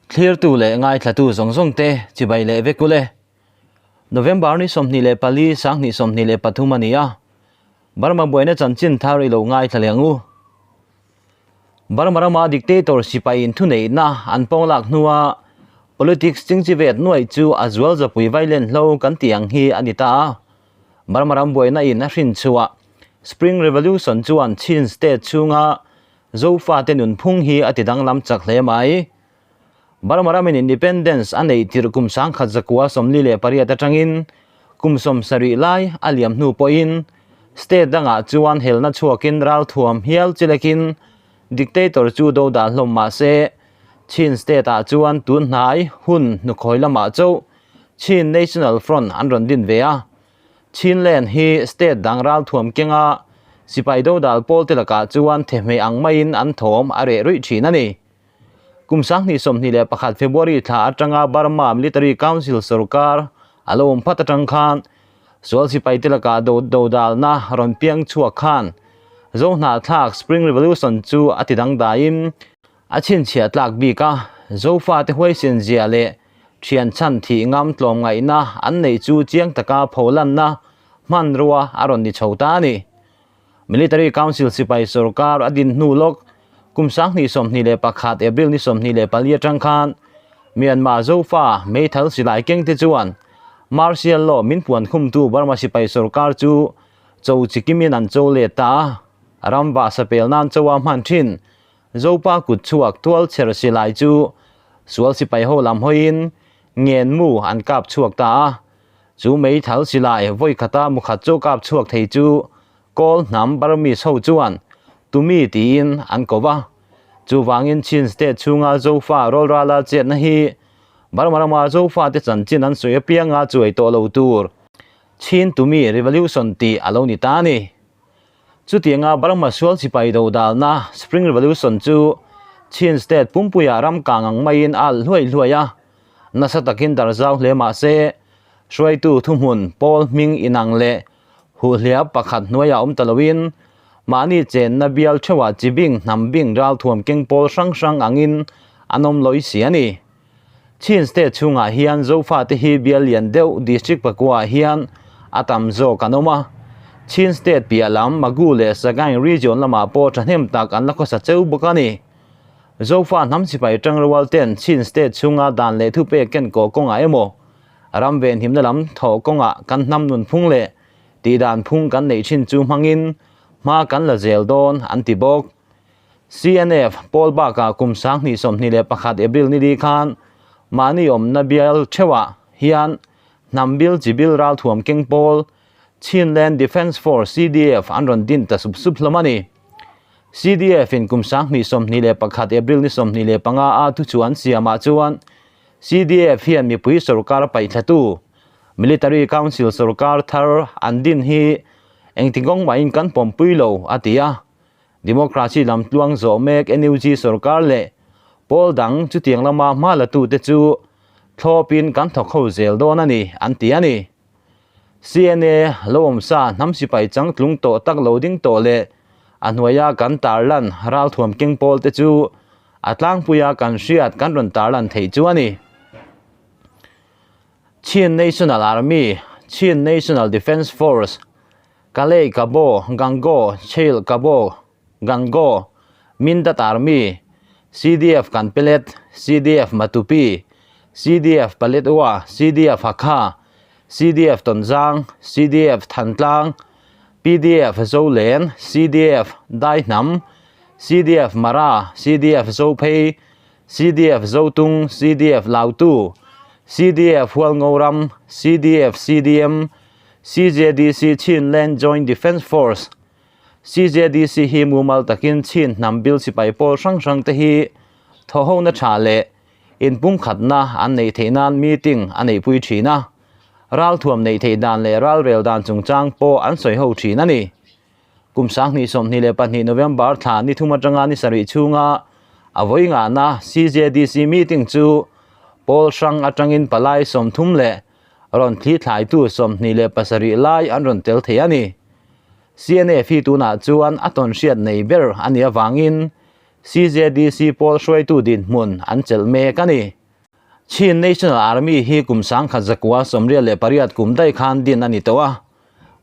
Thlirtu leh ngaithlatu zawng zawng te chibai leh vek ule. November ni 24 2023 a ni a, Burma buaina chanchin thar i lo ngaithla leh ang u. Burma rama dictator sipai in thuneihna an pawnglak hnua politics chingchivet nuaih chu a zual zapui vailen hlo kan tih ang hi a ni ta a. Burma ram buaina in a hrin chhuah Spring Revolution chuan Chin state chhunga Zofate nunphung hi a ti danglam chak hle mai. Burma ramin independence a neih tirh kum 1948 atangin kum 70 lai a liam hnu pawhin state dangah chuan helna chhuakin ralthuam hial chilekin dictator chu do dah hlawm mah se Chin state ah chuan tun hnai hun hnukhawi lamah chauh Chin National Front an rawn din ve a. Chinland hi state dang ralthuam kenga sipai dodal pawl te lakah chuan thehmeh ang maiin an thawm a reh ruih thin a ni. Kum 2021 February thla atanga Burma Military Council sorkar a lo awm phat atang khan sual sipai te lakah do dodalna rawn piang chhuak khan Zohnahthlak Spring Revolution chu a ti dangdaiin a chhinchhiah tlak bik a, Zofate huaisen zia leh thian chhan thih ngam tlawmngaihna an neih chu chiang taka pholanna hmanrua a rawn ni chho ta a ni. Military Council sipai sorkar a din hnu lawk kum 2021 April ni 24 atang khan Myanmar Zofa Meithal silai kengte chuan Martial Law min puan khumtu Burma sipai sorkar chu cho chikimin an cho let ta a, ram vah sapel nan choa hman thin Zopa kut chhuak tual chher silai chu sual sipai ho lam hawiin ngen mu an kap chhuak ta a. Chu meithal silai vawi khata mukhat chu kap chhuak thei chu Kawl hnam Burmese ho chuan Tumi tiin an ko va. Chuvangin Chin state chhunga Zofa rawlrala chetna hi Burma rama Zofa te chanchin an sawi apianga chuai tawh lo tur Chin Tumi Revolution tih a lo ni ta a ni. Chutianga Burma sual sipai dodalna Spring Revolution chu Chin state pumpuia ram kang ang maiin a alh hluai hluai a, nasa takin darzau hle mah se, hruaitu thuhmun pawl hming inang leh huhhliap pakhat hnuaiah awm ta loin mahni chenna bial theuhah chibing hnam bing ralthuam keng pawl hrang hrang angin an awm lawih si a ni. Chin state chhungah hian Zofate hi bial lian deuh district pakuaah hian a tam zawk an awm a. Chin state piah lam Magu leh Sagaing region lamah pawh thahnem tak an la khawsa cheu bawk a ni. Zofa hnam sipai tangrual ten Chin state chhunga dan leh thupek ken kawh kawngah emaw ram venhimna lam thawh kawngah kan hnam nunphung leh tihdan phung kan neih thin chu hmangin hma kan la zel dawn an ti bawk. CNF pawl bakah kum 2021 April ni li khan mahni awmna bial theuhah hian hnam bil chi bil ralthuam keng pawl Chinland Defence Force, CDF, an rawn din ta sup sup hlawm a ni. CDF in kum 2021 April ni 25 a thuchhuah an siamah chuan CDF hian mipui sorkar paihthlatu Military Council sorkar thar an din hi engtikawng mahin kan pawmpui lo a ti a. Democracy lam tluang zawh mek NUG sorkar leh pawl dang chutiang lama hma latute chu thlawpin kan thawk ho zel dawn a ni, an ti a ni. CNA lo awmsa hnam sipai changtlung tawh tak lo ding tawh leh a hnuaia kan tarlan ralthuam keng pawl te chu a tlangpuia kan hriat kan rawn tarlan theih chu a ni. Chin National Army, Chin National Defence Force, Kalay Kabo, Gangaw, Chail Kabo, Gangaw, Mindat Army, CDF Kanpelet, CDF Matupi, CDF Paletwa, CDF Hakha, CDF Tonzang, CDF Thantlang, PDF Zolen, CDF Daihnam, CDF Mara, CDF Zophei, CDF Zotung, CDF Lautu, CDF Hualngoram, CDF CDM, CJDC Chinland Joint Defence Force, CJDC hi mumal takin Chin hnam bil sipai pawl hrang hrang te hi thawhhona tha leh inpumkhatna an neih theih nan meeting a neihpui thin a, ralthuam neih theih dan leh ralrel dan chungchang pawh an sawi ho thin a ni. Kum 2022 November thla ni thum atanga ni sarih chhunga a vawi ngahna CJDC meeting chu pawl hrang atangin palai 30 leh rawn thli thlaitu 27 lai an rawn tel thei a ni. CNF hi tunah chuan a tawn hriat nei ber a nih avangin CJDC pawl hruaitu dinhmun an chelh mek a ni. Chin National Army hi kum 1948 kum daih khan din a ni tawh a.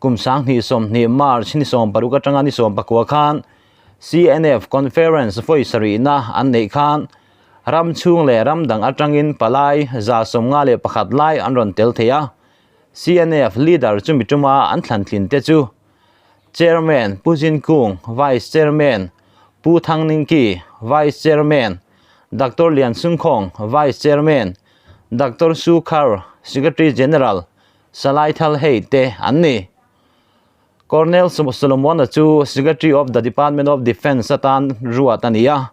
Kum 2020 March ni 16 atanga ni 19 khan CNF Conference vawi sarihna an neih khan ram chhung leh ram dang atangin palai 151 lai an rawn tel thei a. CNF leader chumi tuma an thlan tlin te chu Chairman Pu Zin Kung, Vice Chairman Pu Thang Ning Ki, Vice Chairman Doctor Lian Sung Khawng, Vice Chairman Doctor Su Khar, Secretary General Salai Thal Hei te an ni. Colonel Solomon-a chu Secretary of the Department of Defence atan ruat a ni a,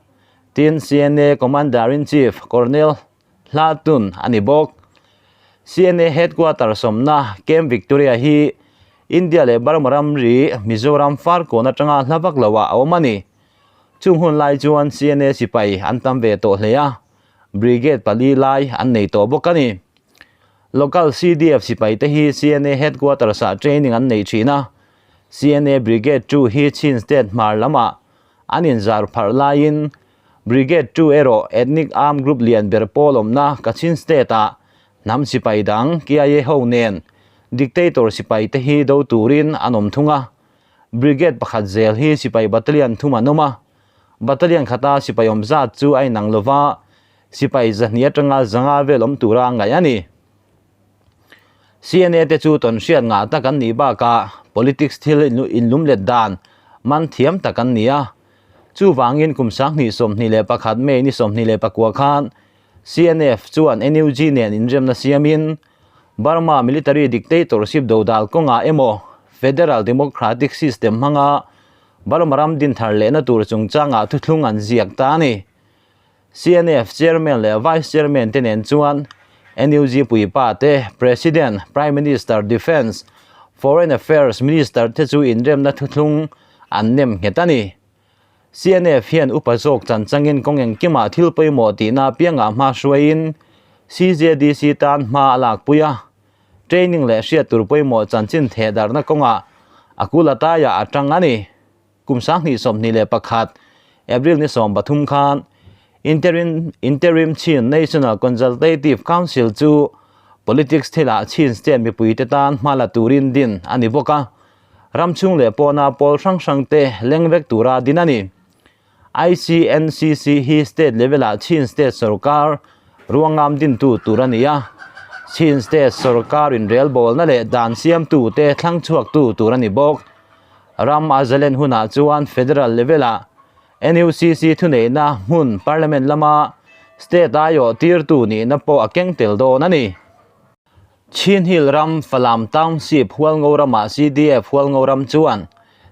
tin CNA Commander-in-Chief Colonel Hla Tun a ni bawk. CNA Headquarter sawmna Camp Victoria hi India leh Burma ramri Mizoram Farkawn atanga hla vak loah a awm a ni. Chung hun lai chuan CNA sipai an tam ve tawh hle a, Brigade pali lai an nei tawh bawk a ni. Local CDF sipai te hi CNA Headquarters ah training an nei thin a, CNA Brigade 2 hi Chin State hmar lamah an inzar pharh laiin Brigade 2 erawh Ethnic Armed Group lian ber pawl awmna Kachin State ah hnam sipai dang KIA ho nen dictator sipai te hi do turin an awm thung a. Brigade pakhat zel hi sipai battalion thum an awm a, battalion khata sipai awm zat chu a inang lova, sipai zahnih atanga zanga vel awm tura ngaih a ni. CNA te chu tawnhriat ngah tak an nih bakah politics thil inlumlet dan man thiam tak an ni a. Chuvangin kum 2021 May ni 24 khan CNF chuan NUG nen inremna siamin Burma military dictatorship dodal kawngah emaw Federal Democratic System hmanga Burma ram dinthar lehna tur chungchangah thuthlung an ziak ta a ni. CNF Chairman leh Vice Chairman te nen chuan NUG puipa te, President, Prime Minister, Defence, Foreign Affairs Minister te chu inremna thuthlung an nem nghet a ni. CNF hian upa zawk chan changin kawng engkimah thil pawimawh tihna apiangah hma hruaiin CJDC tan hma a lakpui a, training leh hriat tur pawimawh chanchin thehdarhna kawngah a kul ataiah a tang a ni. Kum 2021 April ni 13 khan Interim Interim Chin National Consultative Council chu politics thilah Chin State mipuite tan hma la turin din a ni bawk a, ram chhung leh pawna pawl hrang hrang te leng vek tura din a ni. ICNCC hi state level-ah Chin State sorkar ruangam dintu tur a ni a, Chin State sorkar inrelbawlna leh dan siamtu te thlang chhuaktu tur a ni bawk. Ram a zalen hunah chuan federal level-ah NUCC thuneihna hmun parliament lama state aiawh tirtu nihna pawh a keng tel dawn a ni. Chin Hill ram Falam Township Hualngo ramah CDF Hualngo ram chuan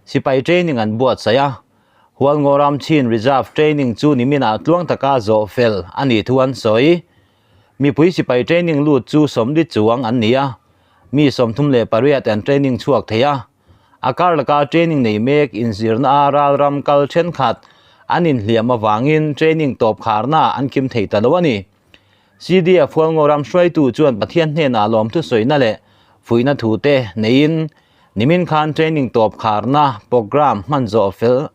sipai training an buatsaih a, Hualngo ram Chin Reserve training chu niminah tluang taka zawh fel a nih thu an sawi. Mipui sipai training lut chu 40 chuang an ni a, mi 38 an training chhuak thei a. A kar laka training nei mek inzirna a ralram kal thenkhat an inhliam avangin training tawp kharna an kim thei ta lo a ni. CDF Hualngo ram hruaitu chuan Pathian hnenah lawmthu sawina leh fuihna thu te neiin nimin khan training tawp kharna programme hman zawh fel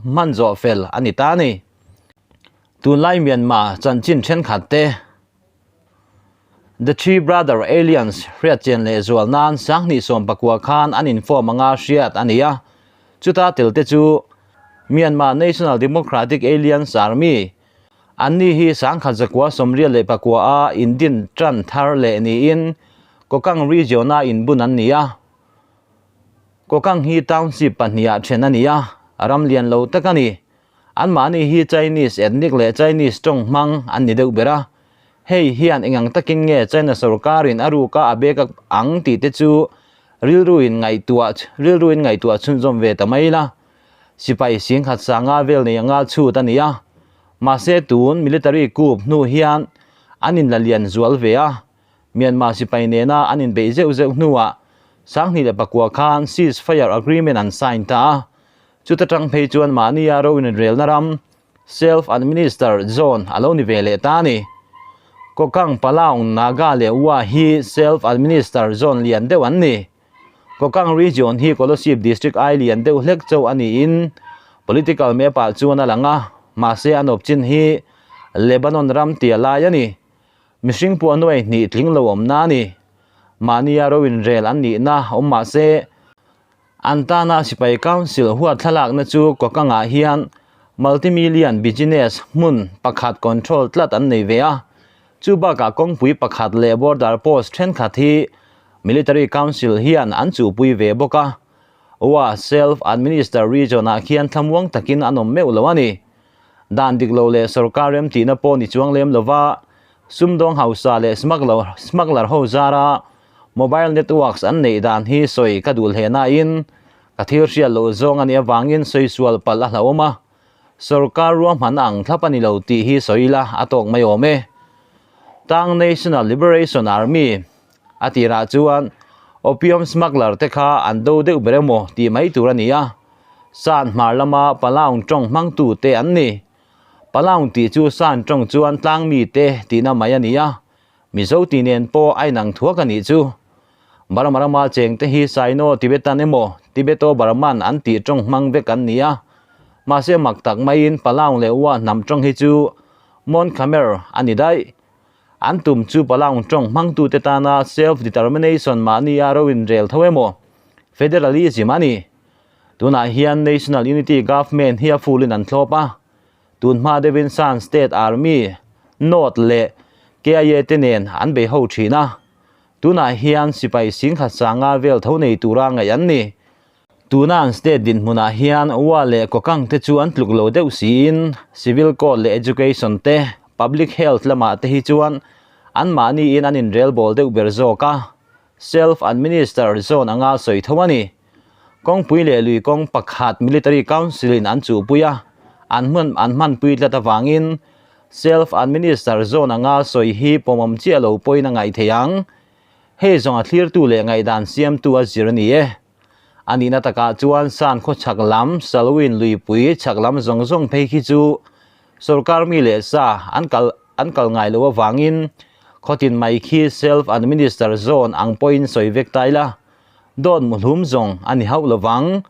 hman zawh fel a ni ta a ni. Tunlai Myanmar chanchin thenkhat te The Three Brother Aliens hriatchian leh zual nan 2019 khan an inform anga hriat a ni a, chuta tel te chu Myanmar National Democratic Aliens Army Anni hi 1989 a indin tan thar leh niin Kokang region-a inbun an ni a. Kokang hi township pahniha then a ni a, ram lian lo tak a ni. Anmahni hi Chinese ethnic leh Chinese tawng hmang an ni deuh ber a. Hei hian engang takin nge China sorkarin a ruka a bek ang tih te chu rilruin ngaihtuah rilruin ngaihtuah chhunzawm ve ta mai la. Sipai singkhat sanga vel nei anga chhut a ni a, mahse tun military coup hnu hian an inla lian zual ve a, Myanmar sipai nena an inbeih zeuh zeuh hnuah 2009 khan ceasefire agreement an sign ta a, chuta tang phei chuan mahnia ro inrelna ram self-administered zone a lo ni ve leh ta a ni. Kokang, Palaung, Naga leh Wa hi self-administered zone lian deuh an ni. Kokang region hi Kolasib district ai lian deuh hlek chauh a niin political map ah chuan a lang a, mahse an awp chin hi Lebanon ram tia lai a ni. Mihring pawh nuai hnih tling lo awmna a ni. Mahnia ro inrel an nihna awm mah se, an tana sipai council huat thlalakna chu Kokangah hian multi-million business hmun pakhat control tlat an nei ve a. Chu bakah kawngpui pakhat leh border post thenkhat hi military council hian an chuhpui ve bawk a. Wa self-administered region-ah khian thlamuang takin an awm meuh lo a ni. Dan dik lo leh sorkar remtihna pawh ni chuang lem lova sumdawng hausa leh smuggler ho zara mobile networks an neih dan hi sawi ka duh hle nain ka thil hriat loh zawng a nih avangin sawi sual palh a hlauhawm a, sorkar ruahman ang thlap a ni lo tih hi sawi ila a tawk mai awm e. Tang National Liberation Army a tirah chuan opium smuggler te kha an do deuh ber emaw tih mai tur a ni a. San hmar lama Palaung tawng hmangtu te an ni. Palaung tih chu San tawng chuan tlang mi te tihna mai a ni a, Mizo tih nen pawh a inang thuak a nih chu. Burma rama cheng te hi Sino Tibetan emaw Tibeto Burman an tih tawng hmang vek an ni a, mahse mak tak maiin Palaung leh Wa hnam tawng hi chu Mon Khmer a ni daih. An tum chu Palaung tawng hmangtute tana self-determination mahnia ro inrel tho emaw Federalism a ni. Tunah hian National Unity Government hi a fulin an thlawp a, tun hma deuhin Shan State Army, North leh KIA te nen an bei ho thin a, tunah hian sipai singkhat sanga vel tho nei tura ngaih an ni. Tuna an state dinhmunah hian Wa leh Kokang te chu an tluk lo deuh siin Civil Code leh Education te, Public Health lamah te hi chuan anmahniin an inrelbawl deuh ber zawk a, Self-administered zone anga sawi tho a ni. Kawngpui leh lui kawng pakhat Military Council-in an chuhpui a, an hman an hmanpui tlat avangin Self-administered zone anga sawi hi pawmawm chiah lo pawhin a ngaih thei ang. Hei zawng a thlirtu leh ngaihdan siamtu a zir a ni e. A nihna takah chuan San khaw chhak lam, Salween luipui chhak lam zawng zawng phei khi chu sorkar mi leh sa an kal an kal ngai loh avangin khawtin mai khi self administer zone ang pawhin sawi vek ta ila, dawt muhlum zawng a ni hauh lovang.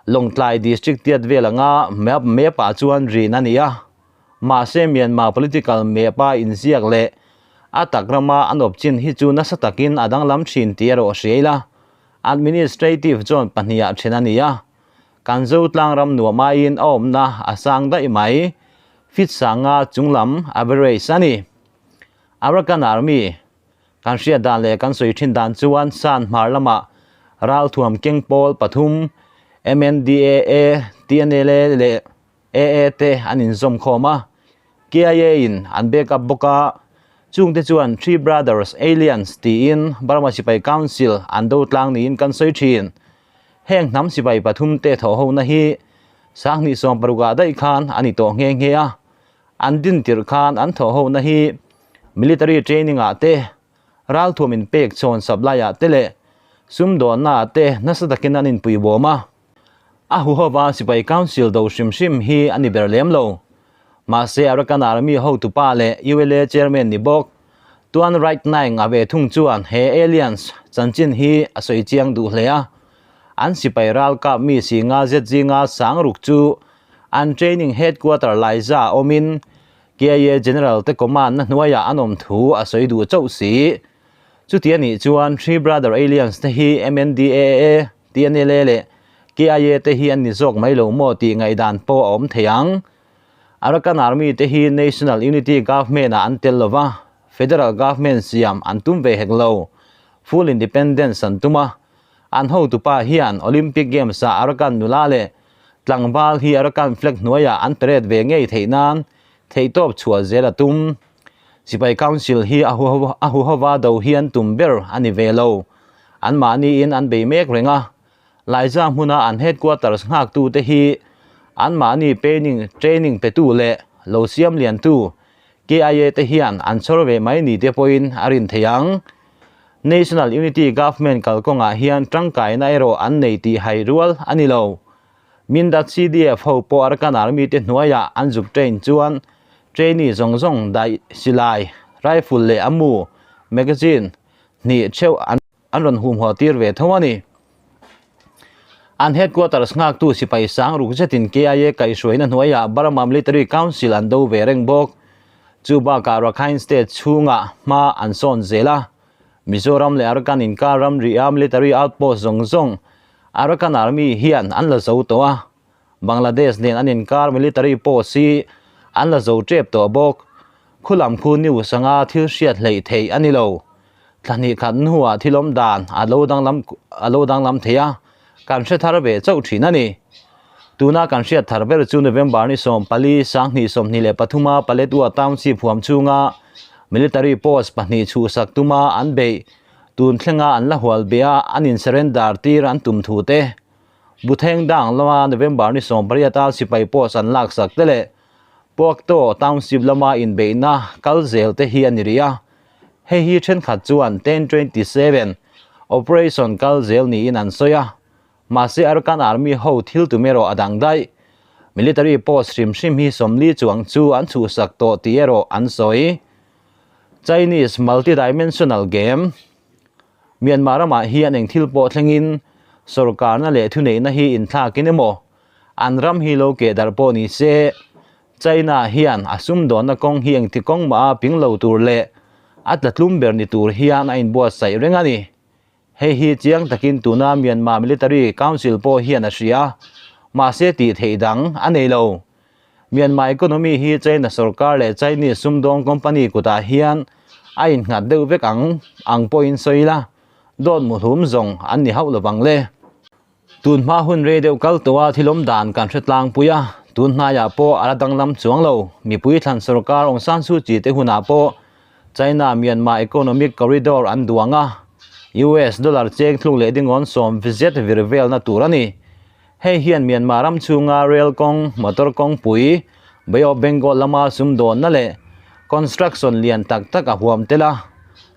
Lawngtlai district tiat vel anga map map ah chuan rin a ni a, mahse Myanmar political map a inziak leh a tak rama an awp chin hi chu nasa takin a danglam thin tih erawh hria ila. Administrative zone pahniha then a ni a, kan Zotlang ram nuam aiin a awmna a sang daih mai, fit sanga chunglam average a ni. Arakan Army, kan hriat dan leh kan sawi thin dan chuan San hmar lamah ralthuam keng pawl pathum MNDAA, TNLA leh AA te an inzawm khawm a, KIA in an back up bawk a, chungte chuan Three Brothers Aliens tiin Burma Sipai Council an do tlang niin kan sawi thin. Heng hnam sipai pathum te thawh hona hi Sanghnih 60 ah daih khan a ni tawh nghe nghe a, an din tirh khan an thawh hona hi military training ah te, ralthuam inpek chhawn supply ah te leh sumdawnna ah te nasa takin an inpuibawm a. A huhova sipai council do hrim hrim hi a ni ber lem lo. Mahse Arakan Army hotupa leh ULA chairman ni bawk Tuan Right Naing a ve thung chuan he aliens chanchin hi a sawi chiang duh hle a. An sipai ralkap mi singa zet zinga sang ruk chu an training headquarter Laiza awmin KIA general te command na hnuaiah an awm thu a sawi duh chauh si. Chuti a nih chuan Three Brother Aliens te hi MNDAA, TNLA leh KIA te hi an ni zawk mai lo maw tih ngaihdan pawh a awm thei ang. Arakan Army te hi National Unity Government ah an tel lo va, Federal Government siam an tum ve hek lo. Full Independence an tum a. An hotupa hian Olympic Games ah Arakan nula leh tlangval hi Arakan flag hnuaiah an parade ve ngei theih nan theihtawp chhuah zel a tum. Sipai Council hi a huhova do hi an tum ber a ni ve lo. Anmahniin an bei mek reng a, Laiza hmuna an headquarters nghaktute hi anmahni paining training petu leh lo siam liantu KIA te hian an chhawr ve mai ni te pawhin a rin thei ang. National Unity Government kalkawngah hian tangkaina erawh an nei tih hai rual a ni lo. Mindat CDF ho pawh Arakan Army te hnuaiah an zuk train chuan trainee zawng zawng daih silai, rifle leh a mu, magazine, hnih theuh an an rawn humhaw tir ve tho a ni. An headquarters nghaktu sipai sang ruk zetin KIA kaihhruaina hnuaiah Burma Military Council an do ve reng bawk. Chu bakah Rakhine State chhungah hma an sawn zel a, Mizoram leh Arakan inkar ramri a military outpost zawng zawng Arakan Army hian an la zo tawh a, Bangladesh nen an inkar military post hi an la zo tep tawh bawk. Khulam khu news anga thil hriat hleih theih a ni lo. Thla hnih khat hnuah thil awm dan a lo danglam a lo danglam thei a, kan hre thar ve chauh thin a ni. Tuna kan hriat thar ber chu November ni 14, 2023 a Paletwa Township huam chhunga military post pahnih chhuhsak tuma an beih tun thlenga an la hual beh a, an in surrender tir an tum thu te. Butheng dang lama November ni 18 a sipai post an laksak te leh Puakto Township lama inbeihna kal zel te hi a ni rih a. Hei hi thenkhat chuan 1027 operation kal zel niin an sawi a. Mahse Arakan Army ho thil tum erawh a dang daih. Military post hrim hrim hi 40 chuang chu an chhuhsak tawh tih erawh an sawi. Chinese multi-dimensional game Myanmar ramah hian eng thil pawh thlengin sorkarna leh thuneihna hi inthlakin emaw an ram hi lo keh darh pawh ni se China hian a sumdawnna kawng hi engti kawng mah a ping lo tur leh a tla tlum ber ni tur hian a inbuatsaih reng a ni. Hei hi chiang takin tuna Myanmar Military Council pawh hian a hria, mahse tih theih dang a nei lo. Myanmar economy hi China sorkar leh Chinese sumdawng company kutah hian a innghat deuh vek ang ang pawhin sawi ila, dawt muhlum zawng an ni hauh lovang le. Tun hma hun rei deuh kal tawha thil awm dan kan hre tlangpui a, tun hnaiah pawh a la danglam chuang lo. Mipui thlan sorkar Aung San Suu Kyi te hunah pawh China Myanmar Economic Corridor an duang a, US dollar cheng thluk leh dingawn sawm zet vir velna tur a ni. Hei hian Myanmar ram chhunga rail kawng, motor kawngpui, Bay of Bengal lama sumdawnna leh construction lian tak tak a huam tel a,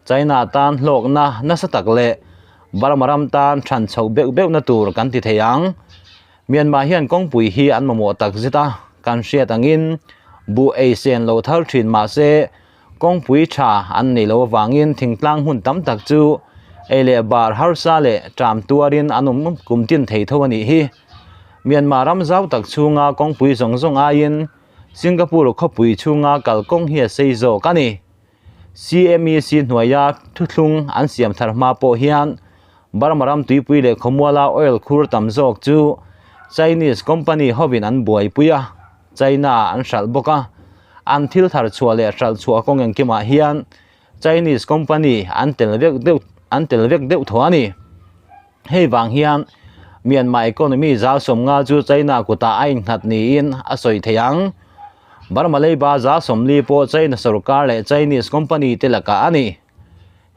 China tan hlawkna nasa tak leh Burma ram tan than chhoh beuh beuhna tur kan ti thei ang. Myanmar hian kawngpui hi an mamawh tak zet a, kan hriat angin buh ei sen lo thar thin mah se kawngpui tha an nei lo avangin thingtlang hmun tam tak chu ei leh bar harsa leh ṭam tuarin an awm kum tin thei tho a nih hi. Myanmar ram zau tak chhunga kawngpui zawng zawng aiin Singapore khawpui chhunga kalkawng hi a sei zawk a ni. CMEC hnuaia thuthlung an siam thar hma pawh hian Burma ram tuipui leh khawmuala oil khur tam zawk chu Chinese company hovin an buaipui a, China an hralh bawk a. An thil thar chhuah leh hralh chhuah kawng engkimah hian Chinese company an tel vek deuh an tel vek deuh thaw a ni. Hei vang hian Myanmar economy zal 50 chu China kutah a innghat niin a sawi thei ang. Burma leiba zal 40 pawh China sorkar leh Chinese company te lakah a ni.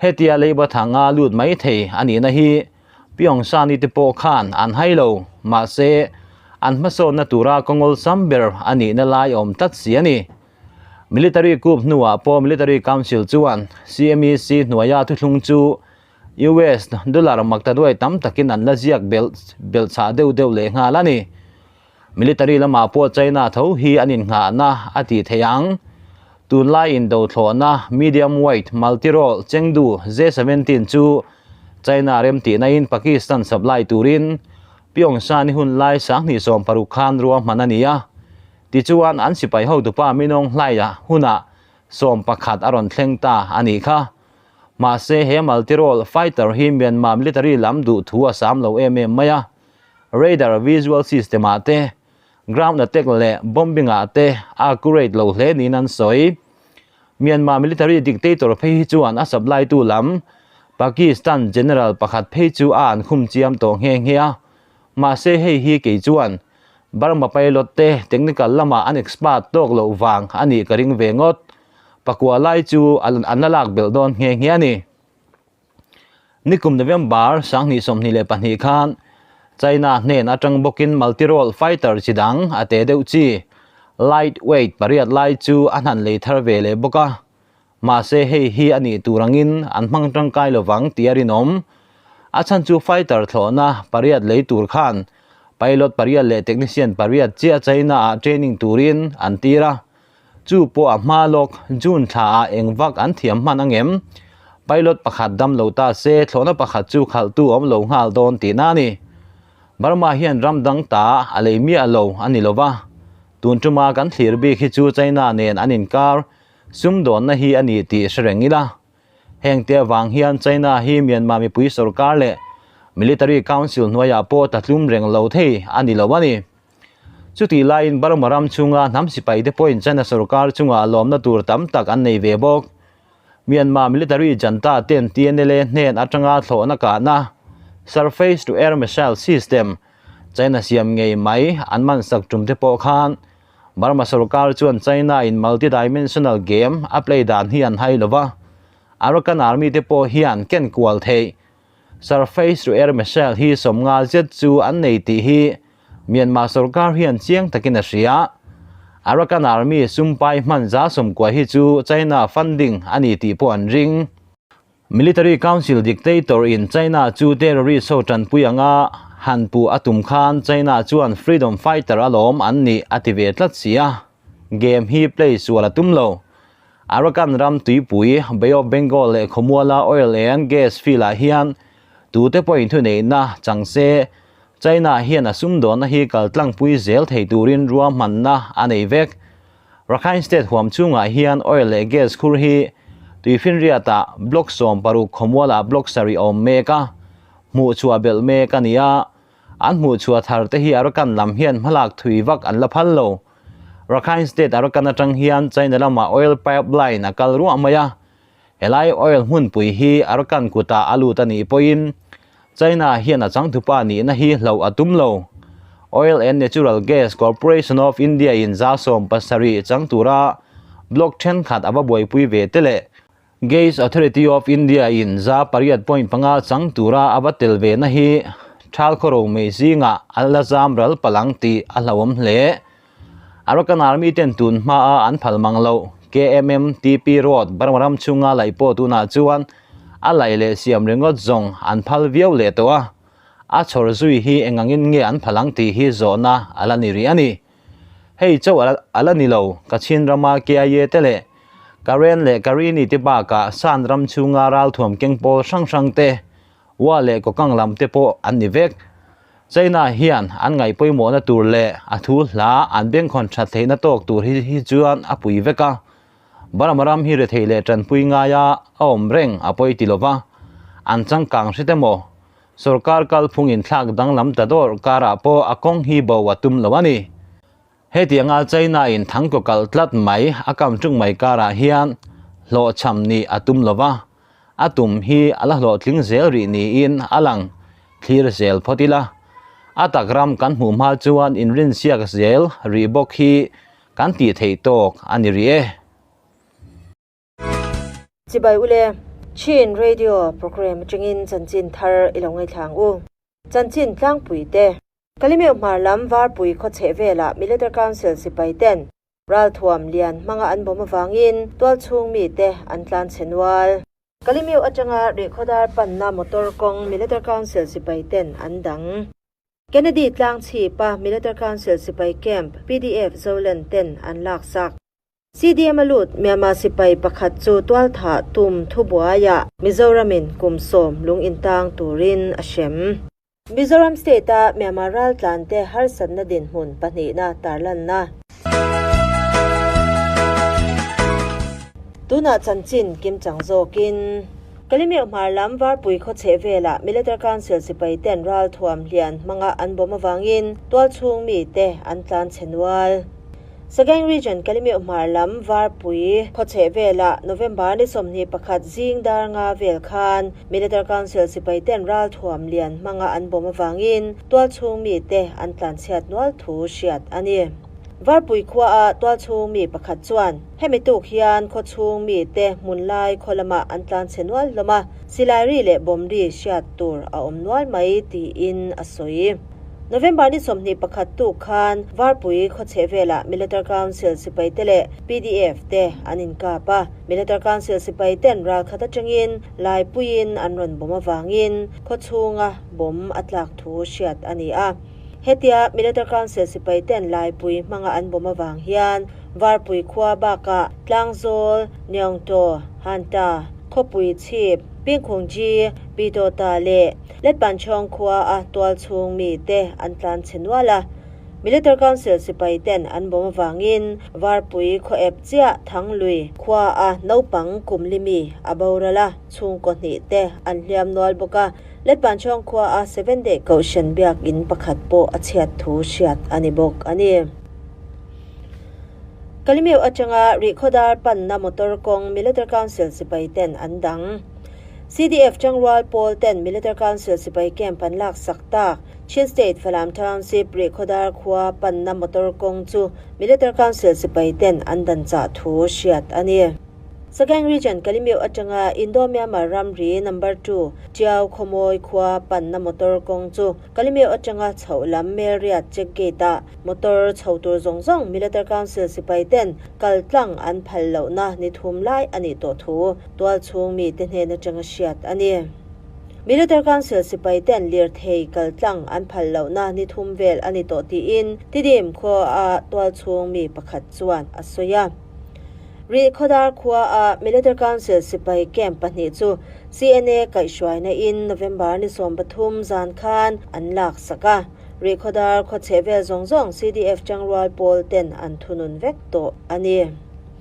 Hetia leiba thanga lut mai thei a nihna hi Pyongyang te pawh khan an hai lo, mahse an hmasawnna tura kawngawlsam ber a nihna lai awm tlat si a ni. Military coup hnuah pawh Military Council chuan CMEC hnuaia thuthlung chu US dollar maktaduai tam takin an la ziak belh belh chhah deuh deuh leh nghal a ni. Military lamah pawh China tho hi an innghahna a tih theih ang. Tunlai indothlawhna medium weight multi-role Chengdu J-17 chu China remtihnain Pakistan supply turin Pyongyang ni hun lai 2016 khan ruahman a ni a. Tichuan an sipai hotupa Minong Hlaia hunah 11 a rawn thleng ta a nih kha. Mahse he multi-role fighter hi Myanmar military lam duh thu a sam lo em em mai a. Radar visual system ah te, ground attack leh bombing ah te a accurate lo hle niin an sawi. Myanmar military dictator phei hi chuan a supply tu lam Pakistan general pakhat phei chu a an khum chiam tawh nghe nghe a. Mahse hei hi kei chuan Burma pilot te technical lamah an expert tawk loh vang a nih ka ring ve ngawt. Pakua lai chu an la lak belh dawn nghe nghe a ni. Nikum November 2022 khan China hnen atang bawkin multi-role fighter chi dang a te deuh chi lightweight pariat lai chu a hnan lei thar ve leh bawk a. Mahse hei hi a nih tur angin an hmang tangkai lovang tih a rinawm. A chhan chu fighter thlawhna pariat lei tur khan pilot pariat leh technician pariat chiah China ah training turin an tir a. Chu pawh a hma lawk June thla ah eng vak an thiam hman ang em? Pilot pakhat dam lo ta se thlawhna pakhat chu khalhtu awm lo nghal dawn tihna a ni. Burma hian ram dang ta a lei miah lo a ni lova. Tun tuma kan thlir bik hi chu China nen an inkar. Sumdawnna hi a ni tih hre reng ila. Hengte avang hian China hi Myanmar mipui sorkar leh Military Council hnuaiah pawh tatlum reng lo thei a ni lo a ni. Chutih laiin Burma ram chhunga hnam sipai te pawhin China sorkar chungah lawmna tur tam tak an nei ve bawk. Myanmar Military Junta ten TNLA hnen atanga thlawhna kahna Surface to Air Missile System China siam ngei mai an mansak tum te pawh khan Burma sorkar chuan China in multi-dimensional game a play dan hi an hai lova, Arakan Army te pawh hian ken kual theih Surface to Air Missile hi sawmnga zet chu an nei tih hi Myanmar sorkar hian chiang takin a hria. Arakan Army sumpai hman za sawmkua hi chu China funding a ni tih pawh an ring. Military Council dictator in China chu terrorist ho tanpui anga han puh a tum khan China chuan freedom fighter alawm an nih a ti ve tlat si a, game hi play sual a tum lo. Arakan ram tuipui, Bay of Bengal leh Khawmuala oil and gas field ah hian tute pawhin thuneihna chang se China hian a sumdawnna hi kaltlangpui zel thei turin ruahmanna a nei vek. Rakhine State huam chungah hian oil leh gas khur hi Tuifinriatah block 16 khawmualah block sarih a awm mek a, hmuhchhuah belh mek a ni a. An hmuhchhuah thar te hi Arakan lam hian hmalak thui vak an la phal lo. Rakhine State Arakan atang hian China lamah oil pipeline a kal ruah mai a. Helai oil hmunpui hi Arakan kutah a lut a nih pawhin China hian a changtupa nihna hi hloh a tum lo. Oil and Natural Gas Corporation of India in 70% chang tura block thenkhat a va buaipui ve te leh Gas Authority of India in 8.5 chang tura a va tel ve na hi thal khawro mei zingah a la zam ral palang tih a hlauhawm hle. Arakan Army ten tun hmaa an phal mang loh KMMTP Road Burma ram chhunga laih pawh tunah chuan a laih leh siam ringawt zawng an phal viau leh tawh a, a chhawr zui hi engangin nge an phal ang tih hi zawhna a la ni rih a ni. Hei chauh a la ni lo, Kachin rama KIA te leh Karen leh Karini te bakah Shan ram chhunga ralthuam keng pawl hrang hrang te Ua leh Kokang lam te pawh an ni vek. China hian an ngaih pawimawhna tur leh a thu hla an bengkhawn that theihna tawk tur hi hi chuan a pui vek a. Burma ram hi rethei leh tanpui ngaia a awm reng a pawi ti lova, an changkang hret emaw sorkar kalphung inthlak danglam ta dawr karah pawh a kawng hi bo a tum lo a ni. Hetianga China in thangkaw kalh tlat mai a kam tung mai karah hian hlawhchham nih a tum lova, a tum hi a la hlawhtling zel rih niin a lang thlir zel phawt ila. A tak ram kan hmuh hma chuan inrinsiak zel rih bawk hi kan tih theih tawk a ni rih e. Chibai ule, Chin Radio program atangin chanchin thar i lo ngaithlang u. Chanchin tlangpui te. Kalimeu hmar lam Varpui khawchheh velah Military Council sipai ten ralthuam lian hmanga an bawm avangin tualchhung mite an tlan chhe nual. Kalimeu atanga rihkhawdar panna motor kawng Military Council sipai ten an dang. Kennedy tlang chhipa Military Council sipai camp pdf Zoland ten an laksak. CDM a lut Myanmar sipai pakhat chu tualthah tum thubuaiah Mizoramin kum 10 lung intang turin a hrem. Mizoram State-a Myanmar raltlante harsatna dinhmun pahnihna tarlanna. Tunah chanchin kimchang zawkin. Kalimeu hmar lam Varpui khawchheh velah Military Council sipai ten ralthuam hlian hmanga an bawm avangin tualchhung mite an tlan chhe nual. Sagaing Region Kalimeu hmar lam Varpui khawchheh velah November ni 21 zing dar nga vel khan Military Council sipai ten ralthuam lian hmanga an bawm avangin tualchhung mite an tlan chhiat nual thu hriat a ni. Varpui khua a tualchhung mi pakhat chuan hemi tuk hian khawchhung mite hmun lai khaw lamah an tlan chhe nual hlawm a, silai ri leh bawm ri hriat tur a awm nual mai tiin a sawi. November ni 21 tuk khan Varpui khawchheh velah Military Council sipai te leh pdf te an inkap a. Military Council sipai ten ralkhat atangin Laipuiin an rawn bawm avangin khawchhunga bawm a tlak thu hriat a ni a. Hetia Military Council sipai ten Laipui hmanga an bawm avang hian Varpui khua bakah Tlangzawl, Neungtaw, Hanta, Khawpui Chhip, Pingkhungji, Pitawta leh Letpanchhawng khua a tualchhung mite an tlan chhe nual a. Military Council sipai ten an bomb avangin Varpui khaw ep chiah Thanglui khua a naupang kum li mi a boral a, chhungkaw hnih te an hliam nual bawk a. Letpanchhawng khua a Seven Day Kohhran biakin pakhat pawh a chhiat thu hriat a ni bawk a ni. Kalimeu atanga Rihkhawdar panna motor kawng Military Council sipai ten an dang. CDF Tangrual pawl ten Military Council sipai camp an lak sak tak. Chin State Falam Township Rihkhawdar khua panna motor kawng chu Military Council sipai ten an dan chah thu hriat a ni. Sagaing Region Kalimeu atanga Indo-Myanmar ramri Number Two Tiau Khawmawi khua panna motor kawng chu Kalimeu atanga chhoh lam Melriat Check Gate ah motor chho tur zawng zawng Military Council sipai ten kal tlang an phal lohna ni thum lai a nih tawh thu tualchhung mite hnen atanga hriat a ni. Military Council sipai ten lirthei kal tlang an phal lohna ni thum vel a ni tawh tiin Tidim khua ah tualchhung mi pakhat chuan a sawi a. Rihkhawdar khua a Military Council sipai camp pahnih chu CNA kaihhruaina in November ni 13 zan khan an lak sak a. Rihkhawdar khaw chheh vel zawng zawng CDF tangrual pawl ten an thunun vek tawh a ni.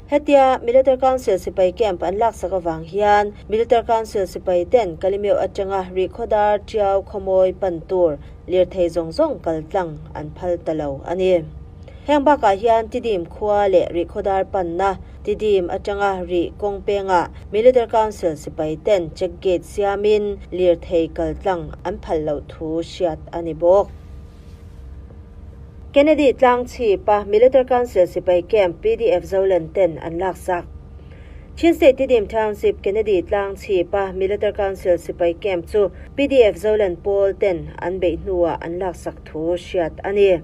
Hetia Military Council sipai camp an lak sak avang hian Military Council sipai ten Kalimeu atanga Rihkhawdar Tiau Khawmawi pan tur lirthei zawng zawng kal tlang an phal ta lo a ni. Heng bakah hian Tidim khua leh Rihkhawdar panna Tidim atanga Rih kawng pengah Military Council sipai ten check gate siamin lirthei kal tlang an phal loh thu hriat a ni bawk. Kennedy tlang chhipa Military Council sipai camp PDF Zoland ten an laksak. Chin State Tidim Township Kennedy tlang chhipa Military Council sipai camp chu PDF Zoland pawl ten an beih hnuah an laksak thu hriat a ni.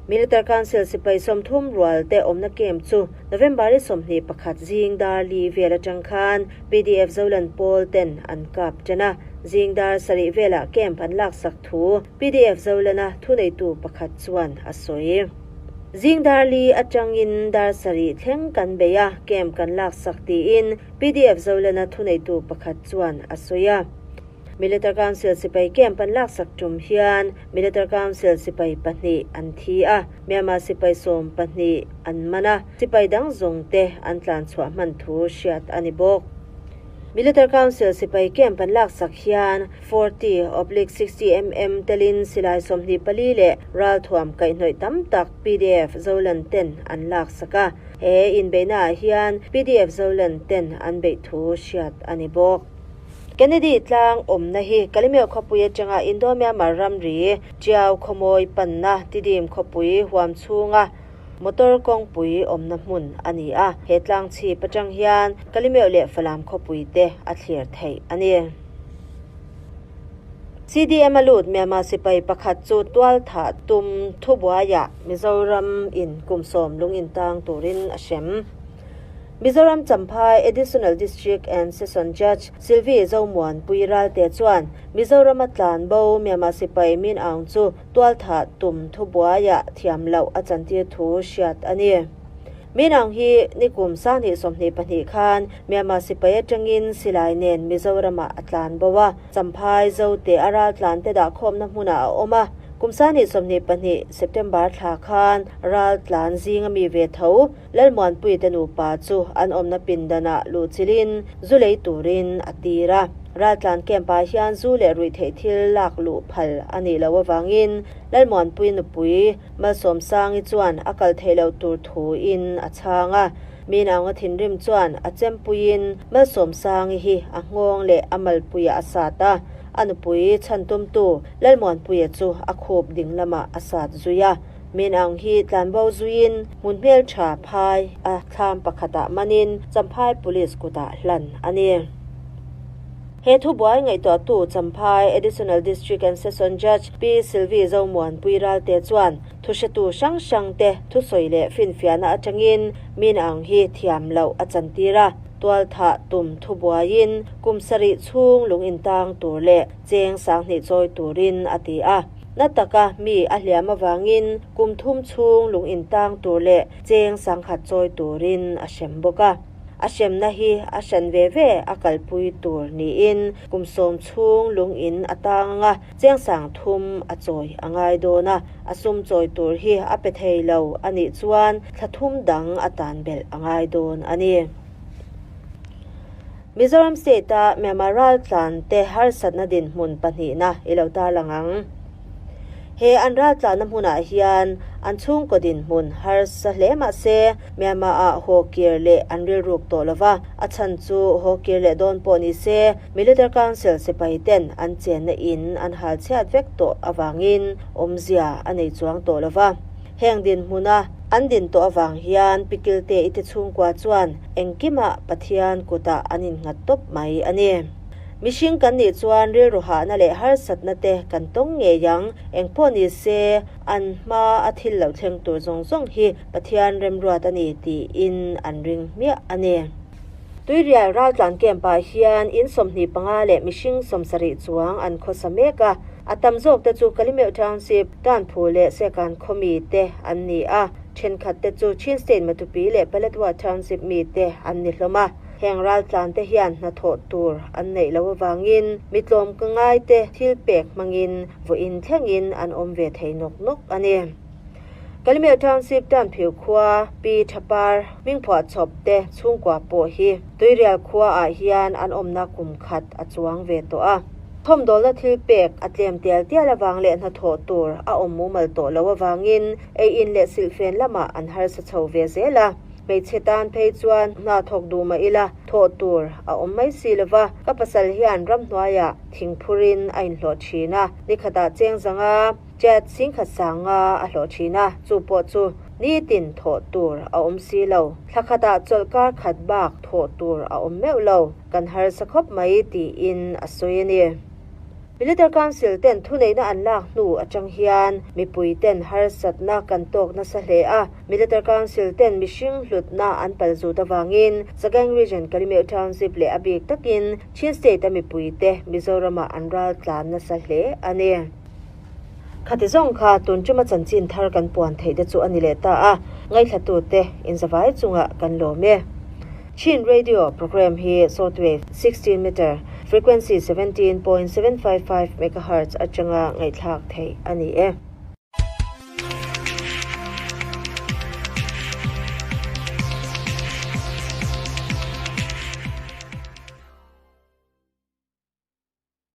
Military Council sipai 30 rual te awmna camp chu November 21 zing dar li vel atang khan PDF Zoland pawl ten an kap ṭan a, zing dar sarih velah camp an laksak thu PDF Zolana thuneitu pakhat chuan a sawi. Zing dar li atangin dar sarih thleng kan bei a, camp kan laksak tiin PDF Zolana thuneitu pakhat chuan a sawi a. Military Council sipai camp an laksak tum hian Military Council sipai pahnih an thi a, Myanmar sipai 12 an man a, sipai dang zawng te an tlan chhuah hman thu hriat a ni bawk. Military Council sipai camp an laksak hian 40/60 mm telin silai 24 leh ralthuam kaihhnawih tam tak PDF Zoland ten an laksak a, he inbeihna ah hian PDF Zoland ten an beih thu hriat a ni bawk. Kennedy tlang awmna hi Kalimeu khawpui atanga Indo-Myanmar ramri Tiau Khawmawi panna Tidim khawpui huam chhunga motor kawngpui awmna hmun a ni a, he tlang chhip atang hian Kalimeu leh Falam khawpui te a thlir theih a ni. CDM a lut Myanmar sipai pakhat chu tual thah tum thubuaiah Mizoram in kum 10 lung intang turin a hrem. Mizoram Champhai Additional District and Session Judge Sylvie Zomuan Pui Ralte chuan Mizoram a tlan bo Myanmar sipai Min Aung chu tual thah tum thubuaiah thiam loh a chantir thu hriat a ni. Min Aung hi nikum 2022 khan Myanmar sipai atangin silai nen Mizoramah a tlan bo a, Champhai Zote a ral tlan te dah khawmna hmunah a awm a, kum 2022 September thla khan ral tlan zinga mi ve tho Lalmuanpui te nupa chu an awmna pindanah luh chilin zu lei turin a tir a. Raltlan camp ah hian zu leh ruih theih thil lak luh phal a nih loh avangin Lalmuanpui nupui Malsawmsangi chuan a kal theih loh tur thuin a chhang a. Min Aung a thinrim chuan a chempuiin Malsawmsangi hi a nghawng leh a malpuiah a sat a. A nupui chhantumtu Lalmuanpuia chu a khup ding lamah a sat zui a. Min Aung hi tlanbo zuiin hmun hmel tha phai a thlam pakhatah manin Champhai Police kutah hlan a ni. He thubuai ngaihtuahtu Champhai Additional District and Session Judge Pi Sylvie Zomuan Pui Ralte chuan thuhretu hrang hrang te thusawi leh finfiahna atangin Min Aung hi thiam loh a chantir a, tual thah tum thubuaiin kum sarih chhung lung intang tur leh cheng 2000 chawi turin a ti a. Na taka mi a hliam awangin kum thum chhung lung intang tur leh cheng 10,000 chawi turin a hrem bawk a. A hremna hi a hran ve ve a kalpui tur niin kum sawm chhung lung in a tang anga chiangsang thum a chawi a ngai dawn a, a sum chawi tur hi a pe thei lo a nih chuan thla thum dang a tan belh a ngai dawn a ni. Mizoram State a Myanmar raltlan te harsatna dinhmun pahnihna i lo tarlang ang. He an raltlanna hmunah hian an chhungkaw dinhmun harsa hle mah se Myanmar ah haw kir leh an rilruk tawh lo va, a chhan chu haw kir leh dawn pawh ni se Military Council sipai ten an chenna in an hal chhiat vek tawh avangin awmzia a nei chuang tawh lo va. Heng dinhmuna an din tawh avang hian Pi Kilte i te chhungkua chuan engkimah Pathian kutah an innghat tawp mai a ni. Mihring kan nih chuan rilru hahna leh harsatna te kan tawng ngei ang, engpawh ni se an hma a thil lo thleng tur zawng zawng hi Pathian remruat a ni tiin an ring hmiah a ni. Tuirial raltlan camp ah hian in 25 leh mihring 70 chuang an khawsa mek a, a tam zawk te chu Kalimeuh Township, Tanphu leh Sekan khaw mi te an ni a, thenkhat te chu Chin State Matupi leh Paletwa Township mi te an ni hlawm a. Heng raltlan te hian hnathawh tur an neih loh avangin mi tlawm ka ngai te thil pek hmangin vawiin thlengin an awm ve thei nawk nawk a ni. Kalimel Township Tanphiu khua Pi Thapar hmingphuah chhawp te chhungkua pawh hi Tuirial khua ah hian an awmna kum khat a chuang ve tawh a. Thawmdawlna thil pek a tlem tial tial avang leh hnathawh tur a awm mumal tawh loh avangin ei in leh silhfen lamah an harsa chho ve zel a. Hmeichhe tan phei chuan hna thawk duh mah ila thawh tur a awm mai si lova, ka pasal hian ramhnuaiah thingphurin a inhlawh thin a, nikhatah cheng zanga chat singkhat sanga a hlawh thin a, chu pawh chu nitin thawh tur a awm si lo. Thla khatah chawlh kar khat bak thawh tur a awm meuh lo, kan harsa khawp mai tiin a sawi a ni. Military Council ten thuneihna an lak hnu atang hian mipui ten harsatna kan tawk nasa hle a, Military Council ten mihring hlutna an pal zut avangin Sagaing Region Kalimeuh Township leh a bik takin Chin State a mipui te Mizoramah an ral tlan nasa hle a ni. Khati zawng kha tun tuma chanchin thar kan puan theih te chu a ni leh ta a, ngaihthlatute inzavai chungah kan lawm e. Chin Radio program hi shortwave 16 meter, frequency 17.755 megahertz atanga ngaihthlak theih a ni e.